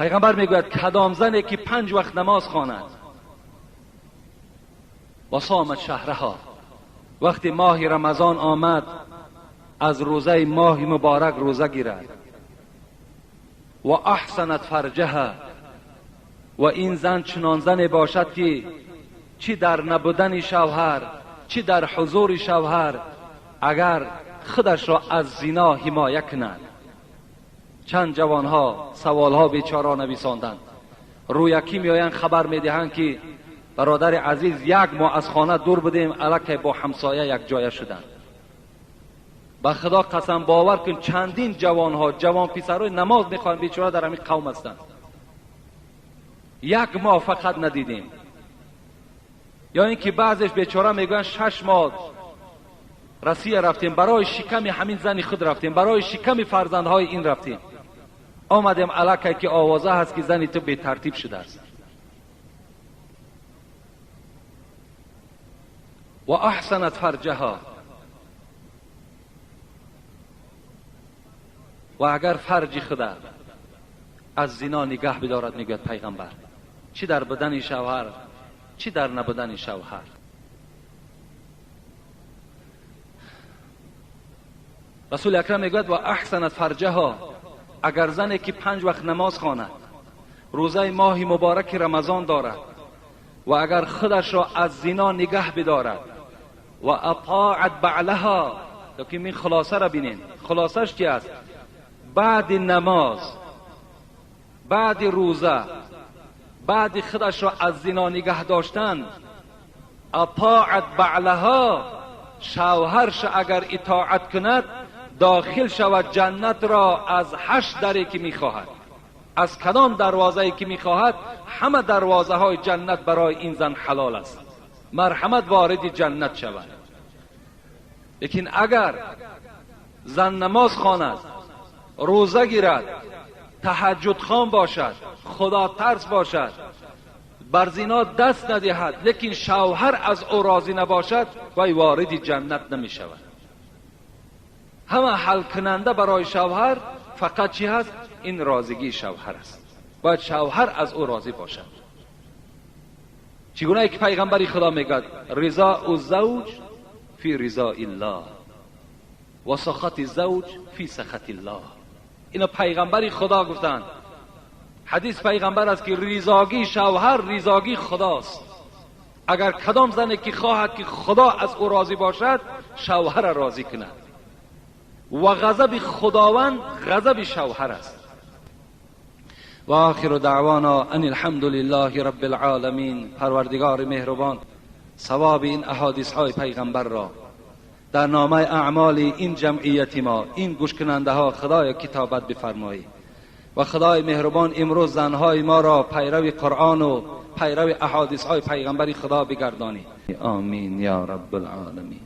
پیغمبر میگوید کدام زنی که 5 وقت نماز خواند و صامت شهرها، وقتی ماه رمضان آمد از روزه ماه مبارک روزه گیرد، و احسنت فرجها، و این زن چنان زنی باشد که چی در نبودن شوهر چی در حضور شوهر اگر خودش را از زنا حمایه کند. چند جوانها سوالها بیچاره نویساندند، رویکی میآیند خبر میدهند که برادر عزیز 1 ماه از خانه دور بودیم، الکی با همسایه یک جایه شدند. به خدا قسم باور کن چندین جوانها، جوان پسرای نماز میخوان بیچاره در همین قوم هستند، 1 ماه فقط ندیدیم. یا اینکه بعضش بیچاره میگویند 6 ماه رسیه رفتیم، برای شکم همین زن خود رفتیم، برای شکم فرزندهای این رفتیم، آمدیم الکی که آوازه هست که زنی تو به ترتیب شده است. و احسنت فرجها، و اگر فرج خدا از زنا نگه بدارد، میگوید پیغمبر، چی در بدن شوهر چی در نبودن شوهر. رسول اکرم میگوید و احسنت فرجها، اگر زنی که 5 وقت نماز خواند، روزه ماه مبارک رمضان دارد و اگر خودش را از زنا نگه بدارد و اطاعت بعلها، لیکن این خلاصه را بینین، خلاصش چی است؟ بعد نماز، بعد روزه، بعد خودش را از زنا نگه داشتن، اطاعت بعلها، شوهرش اگر اطاعت کند داخل شود جنت را از 8 دری که میخواهد، از کدام دروازه‌ای که میخواهد، همه دروازه های جنت برای این زن حلال است، مرحمت وارد جنت شود. لیکن اگر زن نماز خواند، روزه گیرد، تهجد خوان باشد، خدا ترس باشد، بر زنا دست ندهد، لیکن شوهر از او راضی نباشد، وی وارد جنت نمی شود. همه حل کننده برای شوهر فقط چی هست؟ این راضیگی شوهر است. باید شوهر از او راضی باشد. چگونه که پیغمبر خدا میگوید رضا الزوج فی رضا الله و سخط الزوج فی سخط الله. اینو پیغمبر خدا گفتند. حدیث پیغمبر است که رضاگی شوهر رضاگی خداست. اگر کدام زنی که خواهد که خدا از او راضی باشد، شوهر راضی کند. و غضب خداوند غضب شوهر است. و آخر دعوانا ان الحمد لله رب العالمین. پروردگار مهربان، ثواب این احادیث های پیغمبر را در نامه اعمال این جمعیت ما، این گوش کننده ها، خدای کتابت بفرمایی. و خدای مهربان امروز زنهای ما را پیرو قرآن و پیرو احادیث های پیغمبر خدا بگردانی. آمین یا رب العالمین.